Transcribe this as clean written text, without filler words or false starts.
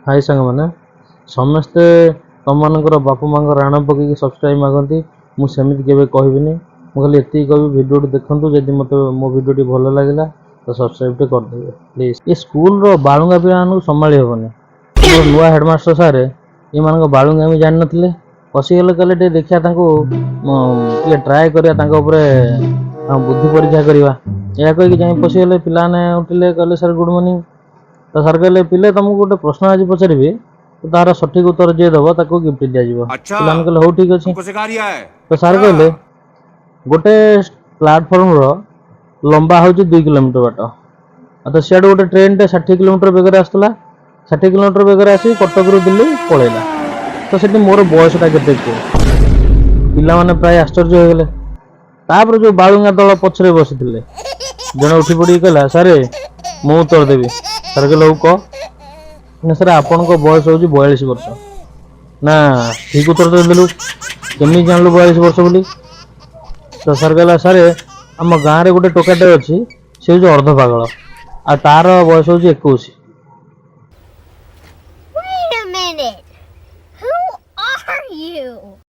High ସାଙ୍ଗମାନେ, ସମସ୍ତେ ତମମାନଙ୍କର ବାପା ମାଆଙ୍କ ରାଣ ପକେଇକି ସବସ୍କ୍ରାଇବ୍ ମାଗନ୍ତି। ମୁଁ ସେମିତି କେବେ କହିବିନି। ମୁଁ ଖାଲି ଏତିକି କହିବି, ଭିଡ଼ିଓଟି ଦେଖନ୍ତୁ, ଯଦି ମୋତେ ମୋ ଭିଡ଼ିଓଟି ଭଲ ଲାଗିଲା ତ ସବସ୍କ୍ରାଇବ୍ କରିଦେବେ ପ୍ଲିଜ୍। ଏ ସ୍କୁଲର ବାଳୁଙ୍ଗା ପିଲାମାନଙ୍କୁ ସମ୍ଭାଳି ହେବନି। ଆମର ନୂଆ ହେଡ଼ମାଷ୍ଟର ସାର୍ ଏମାନଙ୍କ ବାଳୁଙ୍ଗା ବି ଜାଣିନଥିଲେ। ପଶିଗଲେ, କହିଲେ ଟିକେ ଦେଖିବା ତାଙ୍କୁ, ଟିକେ ଟ୍ରାଏ କରିବା ତାଙ୍କ ଉପରେ, ତାଙ୍କ ବୁଦ୍ଧି ପରୀକ୍ଷା କରିବା। ଏହା କହିକି ଯାଇ ପଶିଗଲେ। ପିଲାମାନେ ଉଠିଲେ, କହିଲେ, "ସାର୍, ଗୁଡ଼୍ ମର୍ଣ୍ଣିଂ।" ତ ସାର୍ କହିଲେ, "ପିଲେ, ତମକୁ ଗୋଟେ ପ୍ରଶ୍ନ ଆଜି ପଚାରିବି, ତ ତାର ସଠିକ ଉତ୍ତର ଯିଏ ଦବ ତାକୁ ଗିଫ୍ଟ ଦିଆଯିବ।" ପିଲାମାନେ କହିଲେ, "ହଉ, ଠିକ ଅଛି।" हमको सिखा रिया है। ତ ସାର୍ କହିଲେ, ଗୋଟେ ପ୍ଲାଟଫର୍ମର ଲମ୍ବା ହେଉଛି 2 କିଲୋମିଟର ବାଟ, ଆଉ ତ ସିଆଡ଼ୁ ଗୋଟେ ଟ୍ରେନଟେ 60 କିଲୋମିଟର ବେଗରେ ଆସୁଥିଲା। 60 କିଲୋମିଟର ବେଗରେ ଆସି କଟକରୁ ଦିଲ୍ଲୀ ପଳେଇଲା। ତ ସେଠି ମୋର ବୟସଟା କେତେ କୁହ? ପିଲାମାନେ ପ୍ରାୟ ଆଶ୍ଚର୍ଯ୍ୟ ହେଇଗଲେ। ତାପରେ ଯୋଉ ବାଳୁଙ୍ଗା ଦଳ ପଛରେ ବସିଥିଲେ, ଜଣେ ଉଠି ପଡ଼ିକି କହିଲା, "ସାରେ, ମୁଁ ଉତ୍ତର ଦେବି।" ସାର୍ କହିଲେ, "ହଉ, କହ।" ନା, "ସାର୍, ଆପଣଙ୍କ ବୟସ ହେଉଛି 42 ବର୍ଷ।" ନା, ଠିକ ଉତ୍ତର ତ ଦେଲୁ, କେମିତି ଜାଣିଲୁ 42 ବର୍ଷ ବୋଲି? ତ ସାର୍ କହିଲା, "ସାର୍, ଆମ ଗାଁରେ ଗୋଟେ ଟୋକାଟେ ଅଛି, ସେ ହେଉଛି ଅର୍ଦ୍ଧ ପାଗଳ, ଆଉ ତାର ବୟସ ହେଉଛି 21।" Wait a minute. Who are you?